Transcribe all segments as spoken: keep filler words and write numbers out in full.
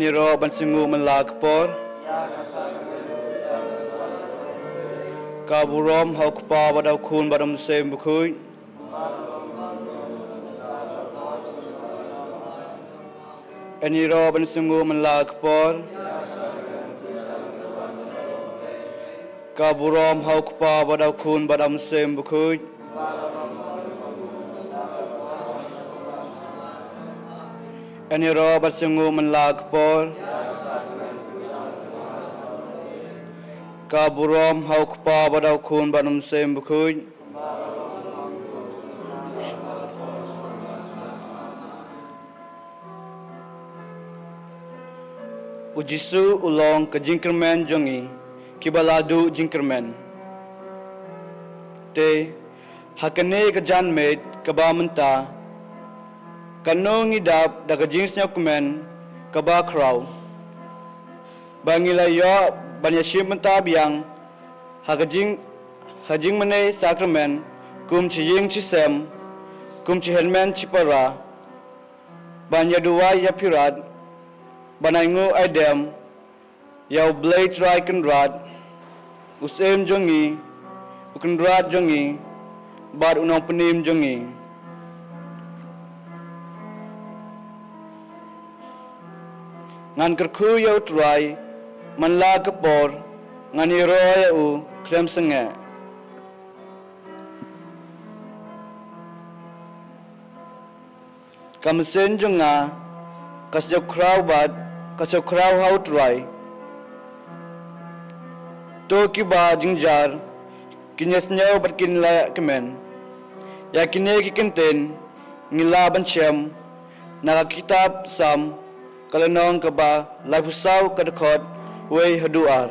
Ïaroh ban sngewbha man la ka por. Ka burom ha u Kpa bad ha u Khun bad ha u Mynsiem Bakhuid. Ïaroh ban sngewbha man la ka por. Ka burom ha u Kpa bad ha u Khun bad ha u Mynsiem Bakhuid. Ïaroh ban sngewbha man la ka por. Ka burom ha u Kpa bad ha u Khun bad ha u Mynsiem Bakhuid. U Jisu u long ka jingkyrmen jong ngi kiba la duh jingkyrmen. Te, ha kane ka janmiet kaba mynta, kano ngi dap da ka jingsngewkmen kaba khraw ba ngi la ïoh ban ïashim bynta biang ha ka jing, ha jingmane sakramen, kum shi ïing shi sem, kum shi hynmen shi para, ban ïaduwai ïapyrshah, ban ainguh aidem ïa U Blei Trai Kynrad, u Syiem jong ngi, u Kynrad jong ngi, bad u Nongpynim jong ngi. Ngan kyrkhu ïa U Trai man la ka por, ngan ïaroh ïa u khlem sangeh. Ka mynsiem jong nga ka sngewkhraw bad ka sngewkhraw ha U Trai. To kiba jynjar kin ïasngew bad kin ïaleh kmen. Ïa kine ki kyntien ngi lah ban shem na ka kitab Salm, ka lynnong kaba laiphew saw, ka dkhot wei haduh ar.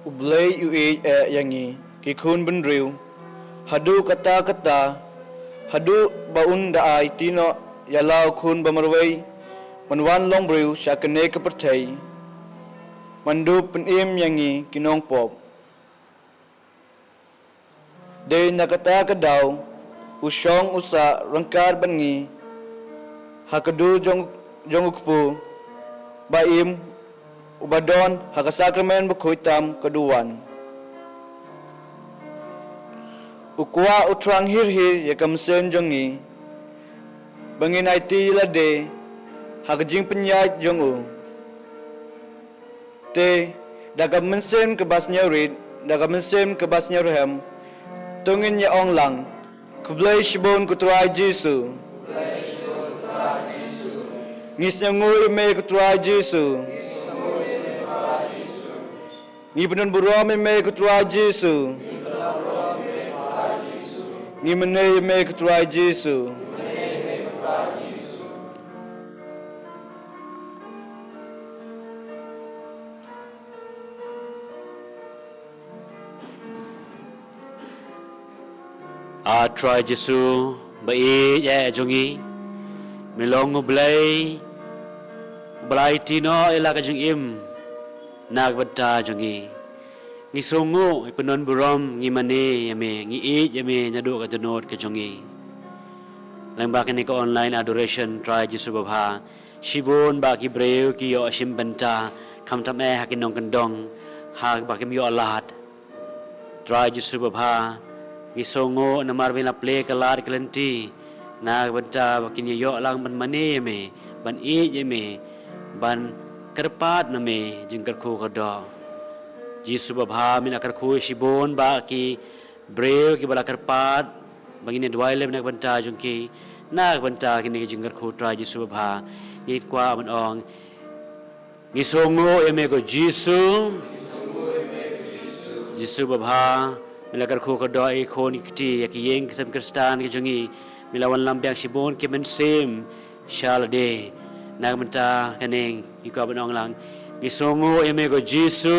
U Blei u ïeit eh ïa ngi ki khun bynriew, haduh katta katta, haduh ba un da aiti noh ïa la u khun ba marwei ban wan long briew sha kane ka pyrthei, ban dup pynim ïa ngi ki nongpop. Dei na kata ka daw u shong u sah ryngkat bad ngi ha ka dur jong, jong u kpu ba im, uba don ha ka sakramen bakhuid tam ka duwan. U kwah u thrang hir hir ïa ka mynsiem jong ngi ba ngin aiti lade ha ka jingpynïaid jong u. Te da ka mynsiem kaba sngewrit, da ka mynsiem kaba sngewrhem, to ngin ïa ong lang: Khublei shibun ko Trai Jisu. Ngi sngewnguh ïa me ko Trai Jisu. Ngi pynbun burom ïa me ko Trai Jisu. Ngi mane ïa me ko Trai Jisu. A Trai Jisu ba ïeit eh jong ngi, me long U Blei uba la aiti noh ïa la ka jingim na ka bynta jong ngi. Ngi sngewnguh, ngi pynbun burom, ngi mane ïa me, ngi ïeit ïa me naduh ka dohnud ka jong ngi. Lyngba kane ka online adoration, Trai Jisu babha, shibun bah ki briew ki ïoh shim bynta, khamtam eh ha ki nongkyndong, ha ba kim ïoh lad. Trai Jisu babha, ngi sngewnguh namar ba la plie ka lad ka lynti na ka bynta ba kin ïoh lang ban mane ïa me, ban ïeit ïa me, ban kyrpad na me jingkyrkhu kyrdoh. Jisu babha, me la kyrkhu shibun bah ki briew kiba la kyrpad ba ngin ïa duwai lem na ka bynta jong ki, na ka bynta kine ki jingkyrkhu, Trai Jisu babha. Ngi kwah ban ong, ngi sngewnguh ïa me ko Jisu. Jisu babha, me la kyrkhu kyrdoh ïa ki khun ki kti, ïa ki ïing ki sem Khristan ki jong ngi. Me la wanlam biang shibun ki mynsiem sha lade. Na ka bynta kane ngi kwah ban ong lang, ngi sngewnguh ïa me ko Jisu.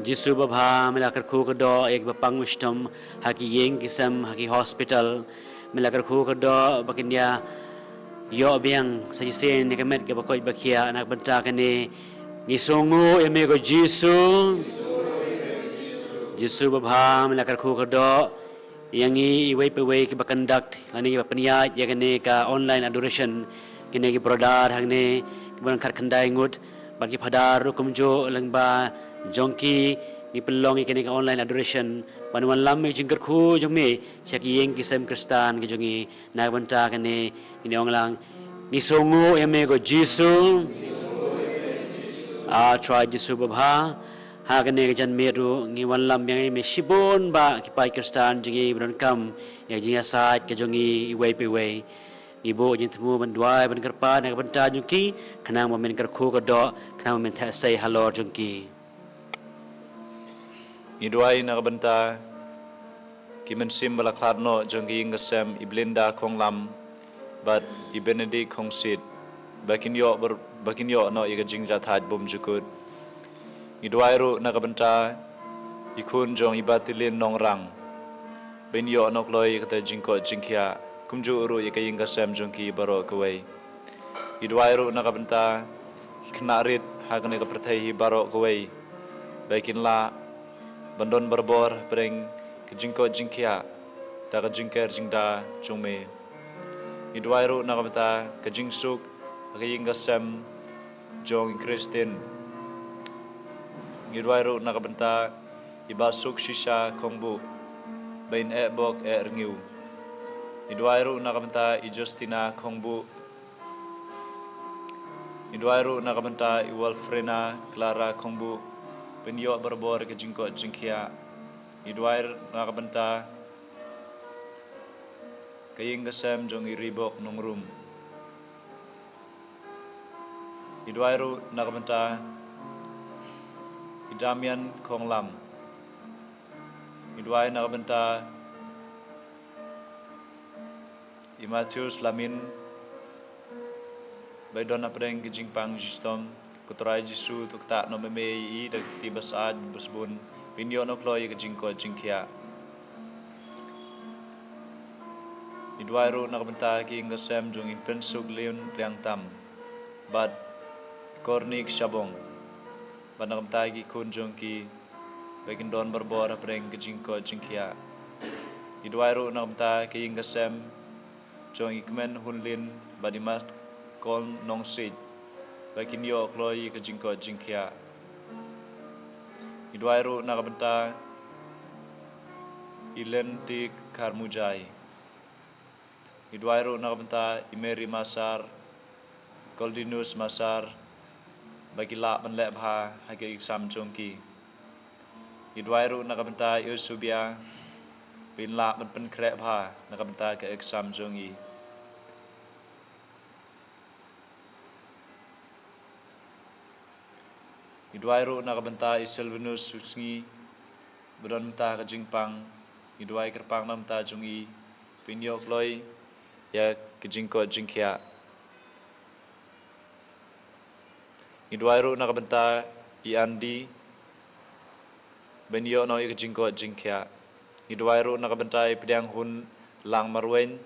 Jisu babha, me la kyrkhu kyrdoh ïa kiba pang shitom ha ki ïing ki sem, ha ki hospital. Me la kyrkhu kyrdoh ba kin ïa ïoh biang sa shisien ïa ka met kaba koit ba khiah. Na ka bynta kane ngi sngewnguh ïa me ko Jisu. Jisu babha, me la kyrkhu kyrdoh ïa ngi iwei pa iwei kiba conduct lane kiba pynïaid ïa kane ka online adoration, kine ki brother hangne kiba don khatkhyndai ngut, bad ki phadar ruh kumjuh lyngba jong ki. Ngi pynlong ïa kane ka online adoration ban wanlam ïa ka jingkyrkhu jong me sha ki ïing ki sem Khristan ki jong ngi. Na ka bynta kane ngin ong lang, ngi sngewnguh ïa me ko Jisu. A Trai Jisu babha, ha kane ka janmiet ruh ngi wanlam biang ïa me shibun bah ki paid Khristan jong ngi ba donkam ïa ka jingïasaid ka jong ngi iwei pa iwei. Ngi buh jingthmu ban duwai ban kyrpad na ka bynta jong ki, khnang ba men kyrkhu kyrdoh, khnang ba men theh sei halor jong ki. Ngi duwai na ka bynta ki mynsiem ba la khlad noh jong ki ïing ki sem, i Belinda Khonglam bad i Benedict Khongsit, ba kin ïoh ber-, ba kin ïoh noh ïa ka jingjahthait bymjukut. Ngi duwai ruh na ka bynta i khun jong i Bah Tilin Nongrang, ba in ïoh noh kloi ïa kata jingkoit jingkhiah, kumjuh ruh ïa ka ïing ka sem jong ki baroh kawei. Ngi duwai ruh na ka bynta ki khynnah rit ha kane ka pyrthei hi baroh kawei, ba kin lah ban don barabor hapdeng ka jingkoit jingkhiah da ka jingker jingda jong me. Ngi duwai ruh na ka bynta ka jingsuk ha ka ïing ka sem jong i Christine. Ngi duwai ruh na ka bynta i Bah Suk Shisha Khongbuh, ba in eh bok eh rngiew. Ngi duwai ruh na ka bynta i Justina Khongbuh. Ngi duwai ruh na ka bynta i Walfrena Clara Khongbuh, ba in ïoh barabor ka jingkoit jingkhiah. Ngi duwai ruh na ka bynta ka ïing ka sem jong i Ribok Nongrum. Ngi duwai ruh na ka bynta i Damian Khonglam. Ngi duwai na ka bynta i Matthews Lamin, ba i don hapdeng ka jingpang jingshitom. Ko Trai Jisu, to ktah noh ma me ïa i da ka kti ba sah ba sbun, ban ïoh noh kloi ïa ka jingkoit jingkhiah. Ngi duwai ruh na ka bynta ki ïing ki sem jong i Pynsuk Liun Riangtam bad Kornik Shabong, bad na ka bynta ki khun jong ki, ba kin don barabor hapdeng ka jingkoit jingkhiah. Ngi duwai ruh na ka bynta ki ïing ki sem jong i Kmen Hunlin bad i Matkol Nongsiej, ba kin ïoh kloi ïa ka jingkoit jingkhiah. Ngi duwai ruh na ka bynta i Lentik Kharmujai. Ngi duwai ruh na ka bynta i Mary Masar, Goldinus Masar, ba ki lah ban leh bha ha ka exam jong ki. Ngi duwai ruh na ka bynta i Eusebia, ba in lah ban pynkhreh bha na ka bynta ka exam jong i. Ngi duwai ruh na ka bynta i Sylvanus Suksngi, ba don mynta ka jingpang. Ngi duwai kyrpang na ka bynta jong i, ba in ïoh kloi ïa ka jingkoit jingkhiah. Ngi duwai ruh na ka bynta i Andy, ba in ïoh noh ïa ka jingkoit jingkhiah. Ngi duwai ruh na ka bynta i Pdiang Hunlang Marwein,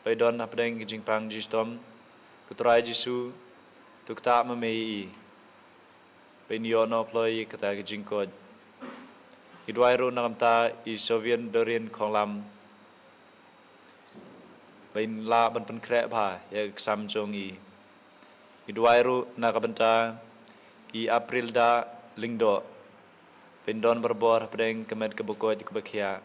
ba i don hapdeng ka jingpang jingshitom. Ko Trai Jisu, to ktah ma me ïa i, ba in ïoh noh kloi ïa kata ka jingkoit. Ngi duwai ruh na ka bynta i Sovian Dorien Khonglam, ba in lah ban pynkhreh bha ïa ka exam jong i. Ngi duwai ruh na ka bynta i Aprilda Lyngdoh, ba in don barabor hapdeng ka met kaba koit kaba khiah.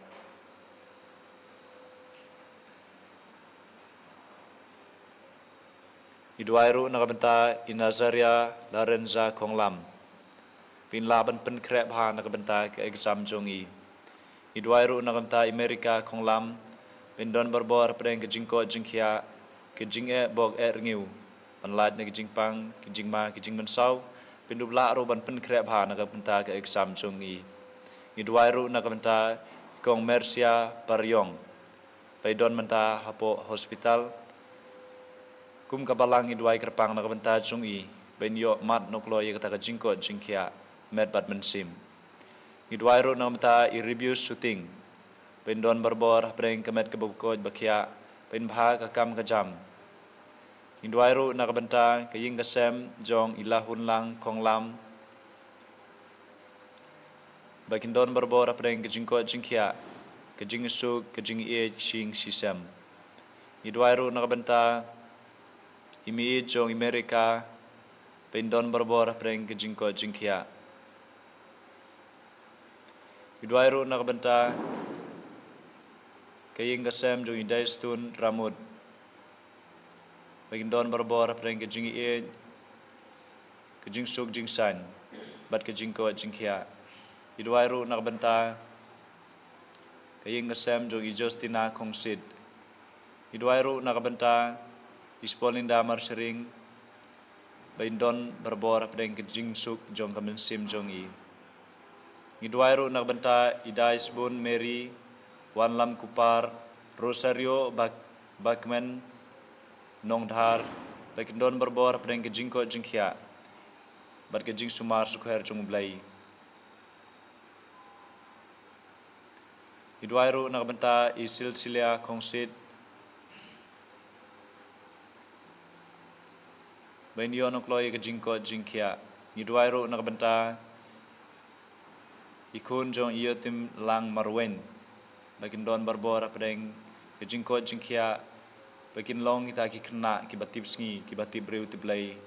Ngi duwai ruh na ka bynta i Nazaria Lorenza Khonglam, ba in lah ban pynkhreh bha na ka bynta ka exam jong i. Ngi duwai ruh na ka bynta i America Khonglam, ba in don barabor hapdeng ka jingkoit jingkhiah, ka jingeh bok eh rngiew, ban lait na ka jingpang, ka jingma, ka jingmynsaw, ba in dup lah ruh ban pynkhreh bha na ka bynta ka exam jong i. Ngi duwai ruh na ka bynta i Kong Mercia Pariong, ba i don mynta hapoh hospital. Kum ka balang ngi duwai kyrpang na ka bynta jong i, ba in ïoh mad noh kloi ïa kata ka jingkoit jingkhiah met bad mynsiem. Ngi duwai ruh na ka bynta i Rebius Suting, ba in don barabor hapdeng ka met kaba koit ba khiah, ba in bha ka kam ka jam. Ngi duwai ruh na ka bynta ka ïing ka sem jong i Lahunlang Khonglam, ba kin don barabor hapdeng ka jingkoit jingkhiah, ka jingsuk, ka jingïeit shi ïing shi sem. Ngi duwai ruh na ka bynta i mei jong i America, ba in don barabor hapdeng ka jingkoit jingkhiah. Ngi duwai ruh na ka bynta ka ïing ka sem jong i Daistun Ramut, ba kin don barabor hapdeng ka jingïeit, ka jingsuk jingsaiñ, bad ka jingkoit jingkhiah. Ngi duwai ruh na ka bynta ka ïing ka sem jong i Justina Khongsit. Ngi duwai ruh na ka bynta i Spolinda Marsharing, ba in don barabor hapdeng ka jingsuk jong ka mynsiem jong i. Ngi duwai ruh na ka bynta i Daisbun Mary Wanlam Kupar, Rosario Bak-, Bakmen Nongdhar, ba kin don barabor hapdeng ka jingkoit jingkhiah bad ka jingsumar sukher jong U Blei. Ngi duwai ruh na ka bynta i Silsilia Khongsit, ba in ïoh noh kloi ïa ka jingkoit jingkhiah. Ngi duwai ruh na ka bynta i khun jong i Ïotimlang Marwein, ba kin don barabor hapdeng ka jingkoit jingkhiah, ba kin long kita ki khynnah kiba tipsngi, kiba tip briew tip Blei,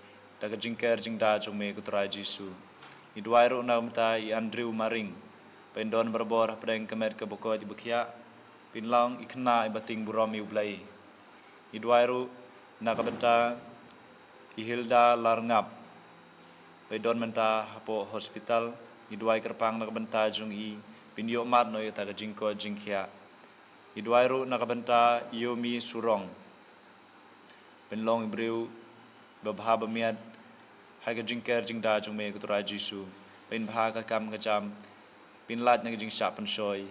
da ka jingker jingda jong me ko Trai Jisu. Ngi duwai ruh na ka bynta i Andrew Maring, ba in don barabor hapdeng ka met kaba koit ba khiah, ba in long i khynnah iba tieng burom ïa U Blei. Ngi duwai ruh na ka bynta i Hilda Larngap, ba i don mynta hapoh hospital. Ngi duwai kyrpang na ka bynta jong i, ba in ïoh mad noh ïa kata ka jingkoit jingkhiah. Ngi duwai ruh na ka bynta i Yomi Surong, ba in long i briew ba bha ba miat ha ka jingker jingda jong me ko Trai Jisu, ba in bha ka kam ka jam, ba in lait na ka jingshah pynshoi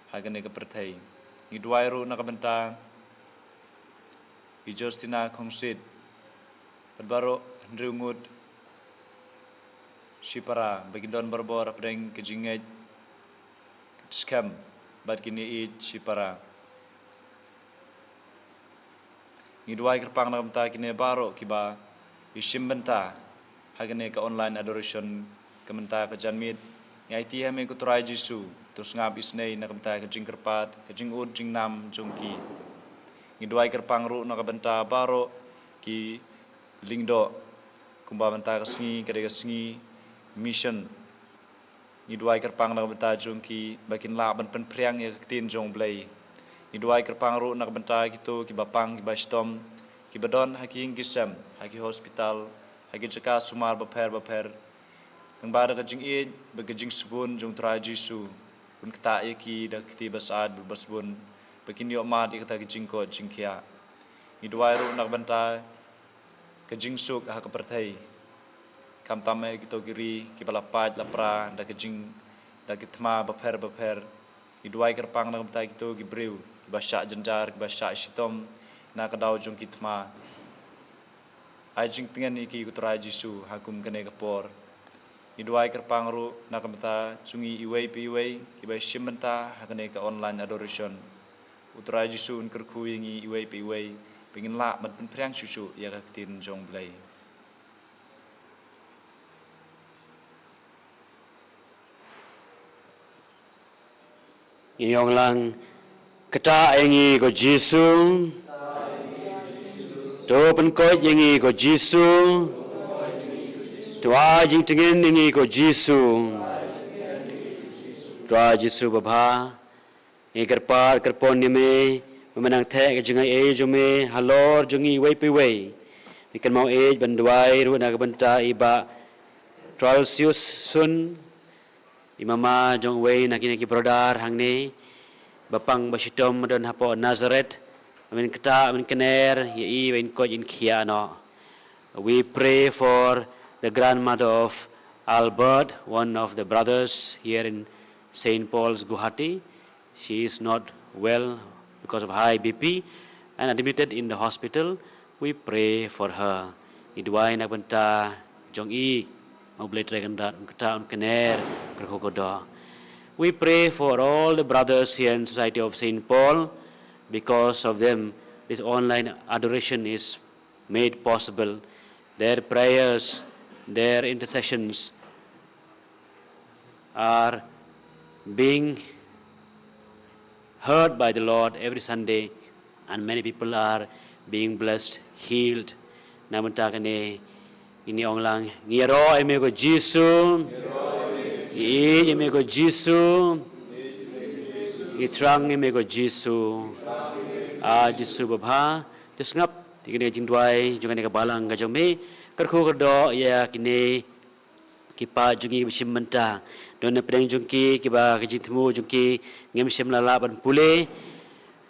ha kane ka pyrthei. Ngi duwai ruh na ka bynta i Justina Khongsit bad baroh hynriew ngut shipara ba kin don barabor hapdeng ka jingngeit skhem bad kin ïaieit shipara. Ngi duwai kyrpang na ka bynta kine baroh kiba ïashim bynta ha kane ka online adoration ka mynta ka janmiet. Ngi aiti ha me ko Trai Jisu, to sngap isynei na ka bynta ka jingkyrpad, ka jingud jingnam jong ki. Ngi duwai kyrpang ruh na ka bynta baroh ki lyngdoh, kumba mynta ka sngi ka dei ka sngi mission. Ngi duwai kyrpang na ka bynta jong ki ba kin lah ban pynphriang ïa ka ktien jong U Blei. Ngi duwai kyrpang ruh na ka bynta kito kiba pang kiba shitom, kiba don ha ki ïing ki sem, ha ki hospital, ha ki jaka sumar bapher bapher. Tang ba da ka jingïeit bad ka jingsbun jong U Trai Jisu un ktah ïa ki da ka kti ba syaid bad ba sbun, ba kin ïoh mad ïa kata ka jingkoit jingkhiah. Ngi duwai ruh na ka bynta ka jingsuk ha ka pyrthei, khamtam eh kito ki ri kiba la pait la pra da ka jing, da ki thma bapher bapher. Ngi duwai kyrpang na ka bynta kito ki briew kiba shah jynjar, kiba shah shitom na ka daw jong ki thma. Ai jingtngen ïa ki ko Trai Jisu ha kum kane ka por. Ngi duwai kyrpang ruh na ka bynta jong ngi iwei pa iwei kiba ïashim bynta ha kane ka online adoration. U Trai Jisu un kyrkhu ïa ngi iwei pa iwei ba ngin lah ban pynphriang shuh shuh ïa ka ktien jong U Blei. Ngin ïong lang. Ktah ïa ngi ko Jisu. To pynkoit ïa ngi ko Jisu. To ai jingtngen ïa ngi ko Jisu. Trai Jisu babha, ngi kyrpad kyrpon ïa me ba men nang theh ka jingaiei jong me halor jong ngi iwei pa iwei. Ngi kynmaw ïeit ban duwai ruh na ka bynta i Bah Tralsius Sun, i mama jong uwei na kine ki brother hangne, ba pang ba shitom ba don hapoh Nazareth. Ba men ktah, ba men kner ïa i, ba in koit in khiah noh. We pray for the grandmother of Albert, one of the brothers here in Saint Paul's, Guwahati. She is not well because of high B P and admitted in the hospital. We pray for her. Ngi duwai na ka bynta jong i, ma U Blei Trai Kynrad un ktah, un kner, kyrkhu kyrdoh. We pray for all the brothers here in Society of Saint Paul. Because of them, this online adoration is made possible. Their prayers, their intercessions are being heard by the Lord every Sunday, and many people are being blessed, healed. Na ka bynta kane, ngin ïa ong lang, ngi ïaroh ïa me ko Jisu. Ngi ïeit ïa me ko Jisu. Ngi thrang ïa me ko Jisu. A Jisu babha, to sngap ïa kane ka jingduwai jong kane ka balang ka jong me. Kyrkhu kyrdoh ïa kine ki paid jong ngi ba shim bynta. Don na pdeng jong ki kiba ka jingthmu jong ki ngim shym la lah ban pule.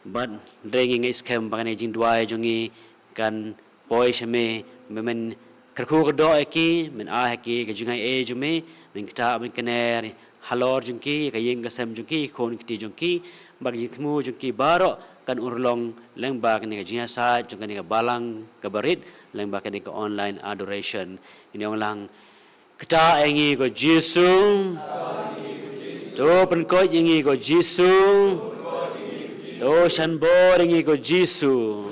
Bad hynrei ngi ngeit skhem ba kane ka jingduwai jong ngi kan poi sha me, ba men kyrkhu kyrdoh ïa ki, men ai ha ki ka jingaiei jong me, men ktah, men kner halor jong ki, ka ïing ka sem jong ki, khun kti jong ki, bad ka jingthmu jong ki baroh kan urlong lyngba kane ka jingïasaid jong kane ka balang kaba rit, lyngba kane ka online adoration. Ngin ïa ong lang, ktah ïa ngi ko Jisu. To pynkoit ïa ngi ko Jisu. To shan bor ïa ngi ko Jisu.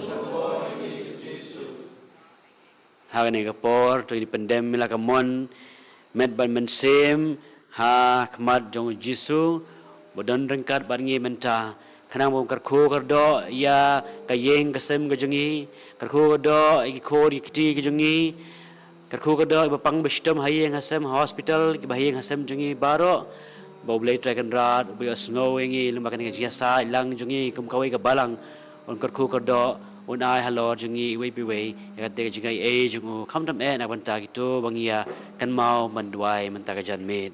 Ha kane ka por, to ngin pyndem ïa la ka mon, met bad mynsiem, ha khmat jong u Jisu, ba don ryngkat bad ngi mynta. Khnang ba un kyrkhu kyrdoh ïa ka ïing ka sem ka jong ngi, kyrkhu kyrdoh ïa ki khun ki kti ki jong ngi, kyrkhu kyrdoh ïa ba pang ba shitom ha ïing ha sem ha hospital, ki ba ha ïing ha sem jong ngi baroh. Ba U Blei Trai Kynrad, uba ïohsngew ïa ngi lyngba kane ka jingïasaid lang jong ngi kum kawei ka balang, un kyrkhu kyrdoh, un ai halor jong ngi iwei pa iwei ïa kata ka jingaiei jong u, khamtam eh na ka bynta kito ba ngi ïa kynmaw ban duwai mynta ka janmiet.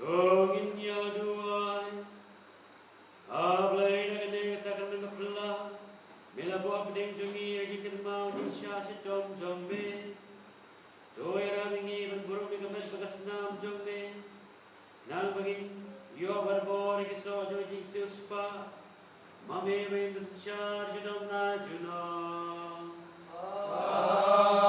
To ngin ïa duwai. A Blei, na kane ka sakramen bapla, me la buh hapdeng jong ngi ïa ka jingkynmaw jingshah shitom jong me. To ïarap ïa ngi ban burom ïa ka met bad ka snam jong me. Nang ba ngin ïoh barabor ïa ki soh jong ka jingsiewspah. Ma me ba im synshar junom la junom. Amen.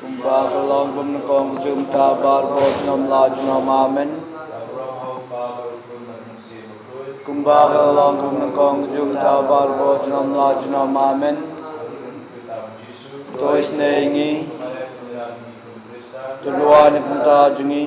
Kumba ka long bym nyngkong, ka jong mynta, baroh junom la junom. Amen. Kumba ka long bym nyngkong, ka jong mynta, baroh junom la junom. Amen. To isynei ïa ngi. To duwai na ka bynta jong ngi.